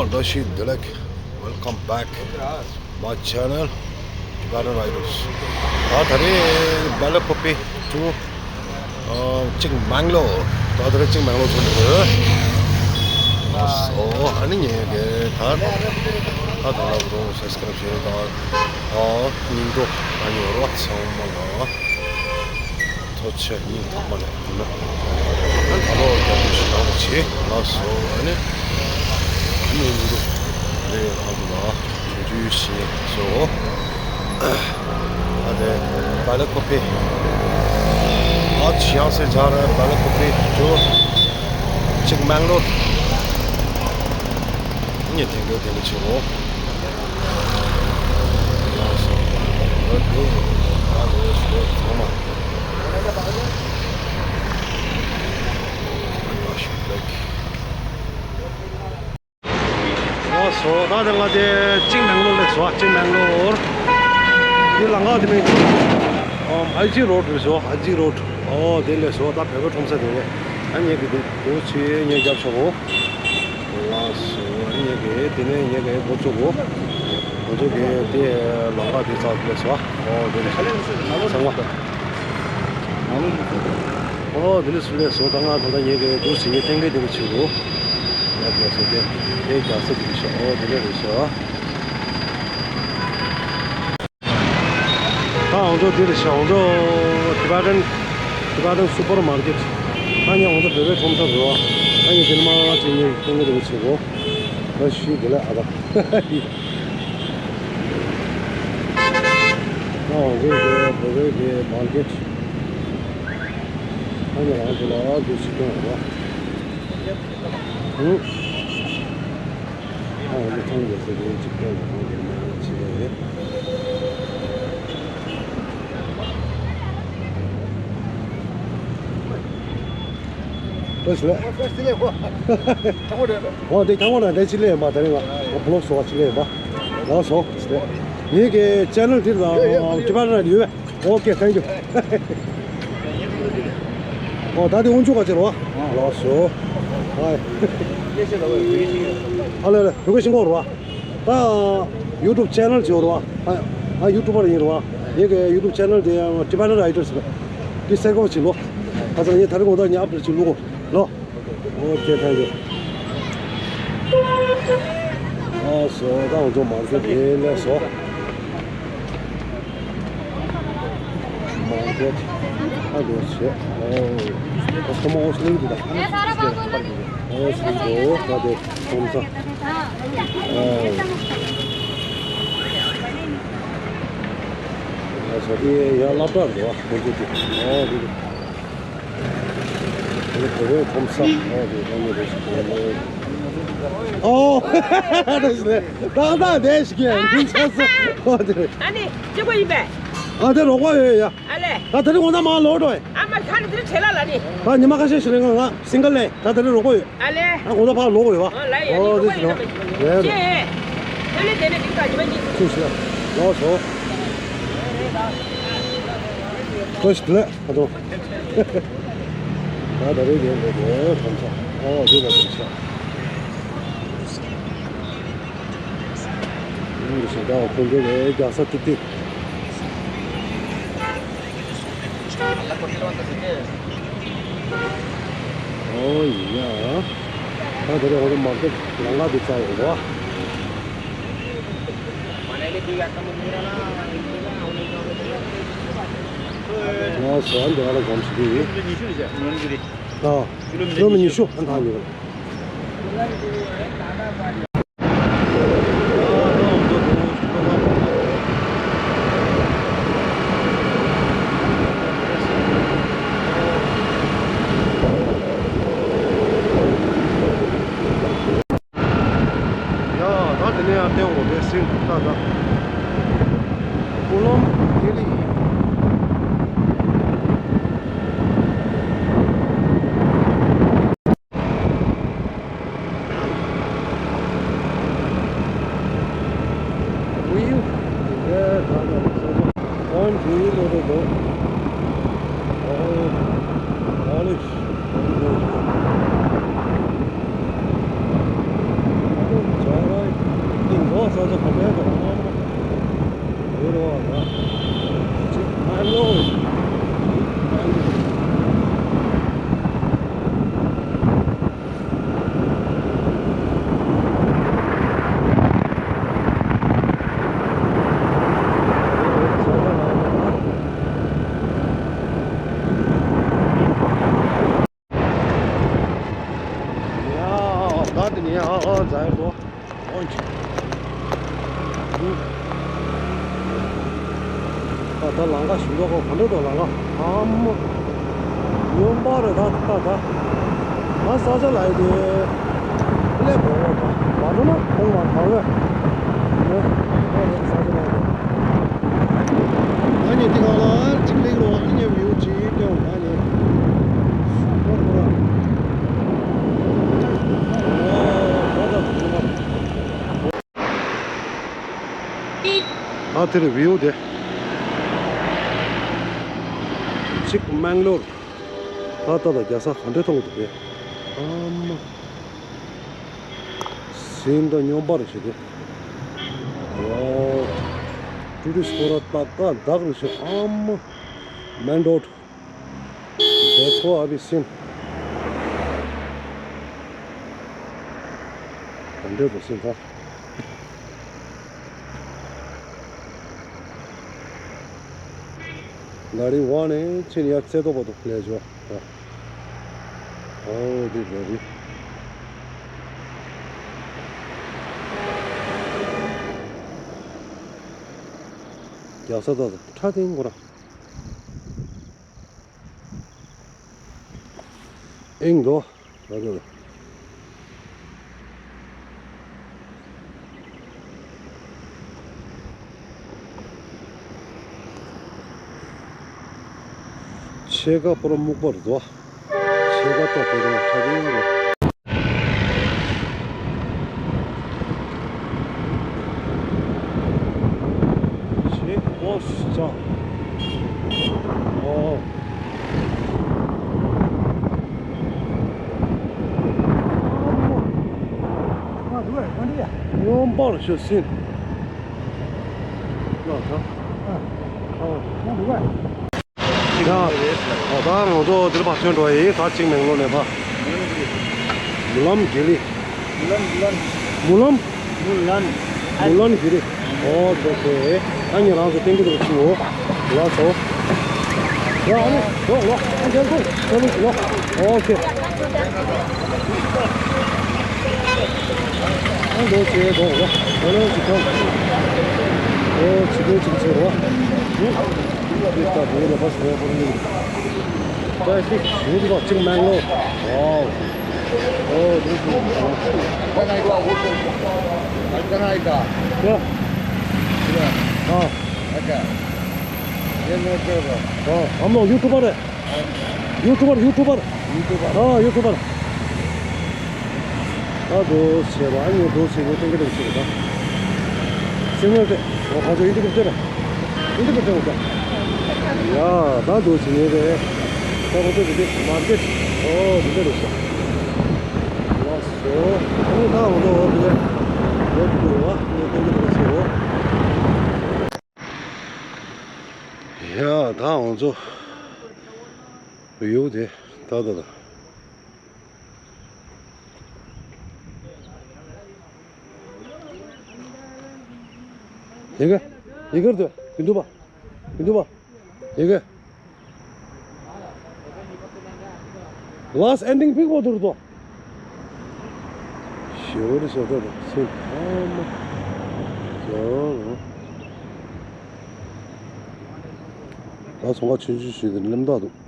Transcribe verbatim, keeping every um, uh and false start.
བཀྲ་ཤིས་བདེ་ལེགས། Welcome back my channel, Tibetan Riders. ད་ད་རེས་Belakope to Chikmagalur. ད་ད་རེས་ཅིག་མེང་ལོར་ཐོན་འདུག་ཨ་སོ་ཨ་ནི་ངས་གི་ད་ད་ད་ལ་རོ་subscribe བྱས་ད་ཨ་སྙིང་རོ་ཨ་ནི་རོ་ཚང་མ་ལ། ཐུགས་རྗེ་ཆེ། སྙིང་ཐག་པ་ནས་ཐུགས་རྗེ་ཆེ། ད་ལོ་རྒྱབ་ཀྱི་ཞུ་དང་བྱེད་ལགས་སོ། ཨ་ནི་ཨ་ནི་འདུག་རེད། ཨ་འདུག་ལ་ཆུང་ཆུང་ཞིག་སོ། ཨ་དེ་Belakope། ཨ་ཅི་ཡང་སེ་ཇར་Belakope to Chikmagalur། ངས་དེང་གི་དེ་འདྲ་བྱེད་འོ། ལགས་སོ། ཨ་དེ་ཨ་ལོ་སོ་ཚང་མ། ལགས་སོ། ད་དེ་ང་དེ་ཅིག་མེང་ལོར་སླེབས་སོང་། ཅིག་མེང་ལོར། འདི་ལམ་ཁ་དེ་མིན་ཨམ་ཨའི་ཇི་རོ་ཌི་རེད་སོང་། ཨའི་ཇི་རོ་ཌི། ཨོ་དེ་སླེབས་སོང་། ད་བོད་པའི་ཁྲོམ་ས་དེ་རེད། ཨ་ངས་གི་དེ་དེ་ཚོ་ངས་རྒྱབ་ཆོག་གོ། ལགས་སོ། ངས་གི་དེ་ནས་ངས་གི་འགོ་བཙུགས་གོ། འགོ་བཙུགས་གི་དེ་ལམ་ཁ་དེ་ཚར་སླེབས་སོང་། ཨོ་དེ་ཚང་མ། ཨོ་དེ་ལས་སུ་ལས་སོ། ད་ང་ད་ལྟ་ཉེ་གི་འདུག་ཟིན་ཉེ་གཏན་འཁེལ་དེ་གི་ཆེད་དུ་ཡག་པོ་སོ། དེ་དེ་རྒྱག་ས་དེ་གི་ཤོག་ཨོ་དེ་ལས་རེད་ཤོག་ད་ང་ཚོ་དེ་རེད་ཤོག་ང་ཚོ་Tibetan Tibetan supermarket། ད་ཉེ་ང་ཚོ་བོད་པའི་ཁྲོམ་ས་རེད་བ། ད་ཉེ་དེ་ནི་མ་ང་ཚོ་ཉེ་གཏན་འཁེལ་དེ་གི་ཆེད་དུ་ད་ཤི་དེ་ལས་ཨ་ད། ཨོ་དེ་དེ་བོད་པའི་གི་མར་ཀེཊ། ཨ་ནི་རང་ཚོ་ལ་འདུག་སེ་སྟོན་རོགས། ཧུ། ཨ་འོ་ནི་ཚང་རྒྱལ་སྲས་དེ་གཅིག་སྟོན་རོགས་གོང་དེ་མ་ཡང་ཕྱི་ལ་རེད། ལགས་སོ། ཨོ་དེ་ཁྱང་བ་ལ་དེ་ཕྱི་ལ་ཡིན་པ། དེ་རིང་ང་བོ་ལོག་སོ་བ་ཕྱི་ལ་ཡིན་པ། ལགས་སོ། ངེད་ཀྱི་ཆེ་ནལ་དེ་ལ་ཨ་ཀི་པར་ཡོད། Okay, thank you. ཨོ་ད་དེ་དབོན་ཆུ་ག་ཅེར་བ། ལགས་སོ། ཨ་ལེ་ལེ་བོད་སྐད་ཤེས་ཀྱི་ཡོད་རེད་བ། ད་YouTube channel ཅིག་ཡོད་རེད་བ། ཨ་YouTuber ཡིན་རེད་བ། ངེད་ཀྱི་YouTube channel དེ་Tibetan Riders། དེ་གསར་འགོད་བྱེད་ལོ། ད་ཚང་ངས་ད་རེས་དགོང་དག་ངས་ཨབ་ཌེཊ་ཅིག་བླུག་གོ་ལོ། Okay, thank you. ཨོ་སོ། ད་ང་ཚོ་མར་ཀེཊ་དེ་སླེབས་སོང་། མར་ཀེཊ་ཨ་འདུག་བྱས། ཨོ་ཁོ་མོ་ཨོ་སི་ལིང་དུ་ད། ཨོ་སི་ལིང་དུ་ད་དེ་ཁོམ་ས། ཨོ་ཨོ་སོ། དེ་ཡ་སློབ་གྲྭ་འདུག་ཨ་ཁོ་ཚོ་དེ། ཨོ་དེ་དེ། ཨོ་དེ་བོད་པའི་ཁོམ་ས། ཨོ་དེ་ཁོམ་ས་རེད་ཟེར་གྱི་ཡོད། ཨོ་རེད་ཟེར། ཏག་ཏག་བསྡད་ཤིག་གི་མིང་ཆགས་སོང་། ཨོ་དེ་རེད། ཨ་ནི་སྐྱེ་བོ་ཡིན་པས། ཨ་དེ་རོགས་པ་ཡོད་ཡ། ཨ་ལས། ད་དེ་རིང་དགོང་དག་མར་ལོག་འགྲོ་ཡ། ཨ་མ་ཁ་ནི་དེ་རིང་བྲེལ་ལ་ལ་ནི། ད་ཉི་མ་ཁ་ཤས་ཤིག་རིང་ང་སིང་གལ་ལས། ད་དེ་རིང་རོགས་པ་ཡོད། ཨ་ལས། ཨ་དགོང་དག་ཕར་ལོག་དགོས་ཡོད་པ། ཨོ་ལ་ཡ། ཨོ་ནི་དེ་རོགས་པ་ཟེར་ན། ཡིན་ན་ལས། ལས། ད་ལས་དེ་ནས་དེ་ག་ཉི་མ་གཉིས། ཐུགས་ཤིག་ལ་ལོག་སོང་། ཁོ་ཤི་ལས་ཨ་དོ། ད་ད་རེས་དེ་འདྲ་དེ་ཁམས་ཚ། ཨོ་དེ་ལ་ཁམས་ཚ། ཨུམ་ཞེ་དྲག་ཁོང་ཚོ་ལས་རྒྱག་ས་ཏིག་ཏིག་ཨོ་ཡ། ད་དེ་རེས་ང་ཚོ་མར་ཀེཊ་ལམ་ཁ་དེ་ཚར་ཡོད་རེད་བ། ང་ཟ་འདི་ཨ་ལ་གོམས་སུ་དེ་ཡིན། ཨ། ཀི་ལོ་མི་ཉི་ཤུ་ཨ་ཐང་ཡོད། ཡ། ད་དེ་ནས་ཡང་བལྟས་འོང་དེ་སིང་ད་ད། ཀུ་ལོམ་དེ་ལི། ཝིའུ། ཡ་ད་ད་ད་ད་ད་ད་ད། ཨོ། ཨོ་ལེ། ཨོ་ལེ། ས་ཆ་ག་པའི་ག་ཨ་མ་ཡོད་རེད་བ་ད། ཅིག་མ་ལོ། ཡ། ད་དེ་ནས་ཨ་ཨ་ཛ་ཡར་དོ། འོན་ཅི། ད་ད་ལམ་ཁ་ཞིག་འགྲོ་གོ་ག་འདྲ་འགྲོ་ལམ་ཁ་ཨ་མ། སྨྱོན་པ་རེད་ད་ད་ད། ང་ས་ཆ་ལ་ཡི་དེ། སླེབས་གོ་གོ་ད་མ་འགྲོ་ན་ཁོང་མ་གང་ལས། ནས་ཨ་རེད་ས་ཆ་ལ་ཡི་དེ། ཨ་ནི་འདི་གང་ལ་ཅིག་ལེགས་རོ་ཨ་ནི་བིའུ་ཅིག་སྟོན་ཨ་ནི། སུ་པར་པར། ཨ་དེ་རེད་བིའུ་དེ། གཅིག་མེང་ལོར། ད་ལྟ་ལ་རྒྱལ་ས་ག་འདྲས་མཐོང་གི་འདུག་གས། ཨ་མ། ཟིན་ད་སྨྱོན་པ་རེད་ཤག་དེ། ཝའོ། ཊུ་རི་སི་ཁོ་ར་ད་ཀ་བདག་རེད་ཤག་ཨ་མ། མེང་ལོར། དེ་ཁོ་ཨ་བི་སིན། ག་འདྲས་འདུག་སིན་ད། ལ་རི་ཝང་ནས་ཕྱིན་ཡར་རྩེ་ཏོག་བར་དུ་ལས་འཇོག་ད། ཨོ་དེ་ལ་རི། རྒྱལ་ས་ད་ད་ཁྲ་ཐིང་གོ་ར། ཨིང་དོ། ད་ད་ད། ཕྱེད་ཀ་པོ་ར་སྨུག་པ་རེད་དོ། ཕྱེད་ཀ་ཏོག་དེ་རང་ཁྲ་དེ་རང་། ཆེ་ཨོ་ཅག་ཨོ། སྨྱོན་པར་ཤོད་སྲིད། ཡ། ད་ང་ཚོ་འདིར་བག་ཆོན་འགྲོ་ཡིན། ད་གཅིག་མེང་ལོར་ནས་ཕ། མུ་ལམ་གྷི་རི། མུ་ལམ། མུ་ལམ། མུ་ལམ་གྷི་རི། ཨོ་ཁེ་ཨོ་ཁེ། ད་ངས་རང་ཚོ་སྟོན་གྱི་འདུག་ཅིག་འོ། ལགས་སོ། ཡ་ཨ་ནི་འགྲོ་ལོ། ཨ་རྒྱལ་ཁོང་ཁོ་ལུགས་ལོ། ཨོ་ཁེ། ཨ་འགྲོ་བྱེད་འགྲོ་ལོ། ཨོ་ལོ་ཅིག་ཁྱོད། ཨོ་ཅིག་ཁྱོད་ཅིག་བྱེད་རོགས། ད་བོད་ལ་བ་སུ་རེ་ཧོར་ནི། ད་ཤིག་ཡུལ་ལོ་གཅིག་མེང་ལོར། ཝའོ། ཨོ་འདི་སུ། ཀ་ནའི་ཀ། ཀ་ནའི་ཀ། ཡ། ཨ། ཨ་ཀ། ཡེ་ནོར་ཏེ་ར། ཨ། ཨ་མོ་ཡུ་ཊུ་བར་རེད། ཡུ་ཊུ་བར། ཡུ་ཊུ་བར། ཡུ་ཊུ་བར། ཨ་ཡུ་ཊུ་བར། ད་དོ་བྱས་པ་ཨ་ནི་དོ་བྱས་ནས་སྟོན་གྱི་འདུག་ཅིག་ད། སེམས་ངལ་ཏེ། ཨོ་ཁ་ཚོ་ཡིན་འདུག་གི་ལྟོས་ར། ཡིན་འདུག་གི་ལྟོས་ར། ཡ་ད་དོ་བྱས་ནས་རེད། ད་ཁོ་ཚོ་གི་དེ་མར་ཀེཊ། ཨོ་འདི་འདྲ་རེད་ཤག་ལགས་སོ། ཨ་ནི་ད་འོ་དོ་འོ་དེ་ལས་འོ་དེ་འདུག་བ་ངས་སྟོན་གྱི་འདུག་ཅིག་འོ། ཡ་ད་འོ་ཚོ་བིའུ་དེ་ད་ད་ད། ཡི་གེ་ཡི་གེ་རེད་དོ། དེ་འདུག་པ། དེ་འདུག་པ། ཡི་གེ་ལཱསི་ཨེན་ཌིང་པིག་པོ་དུར་དོ། ཞེ་བོ་རེད་ཤག་ད་ད་སེམས་ཨ་མ། ཡང་ད་ཚོང་ཁང་ཆུང་ཆུང་ཞིག་དེ་ནས་ལེམ་ཐག་འདུག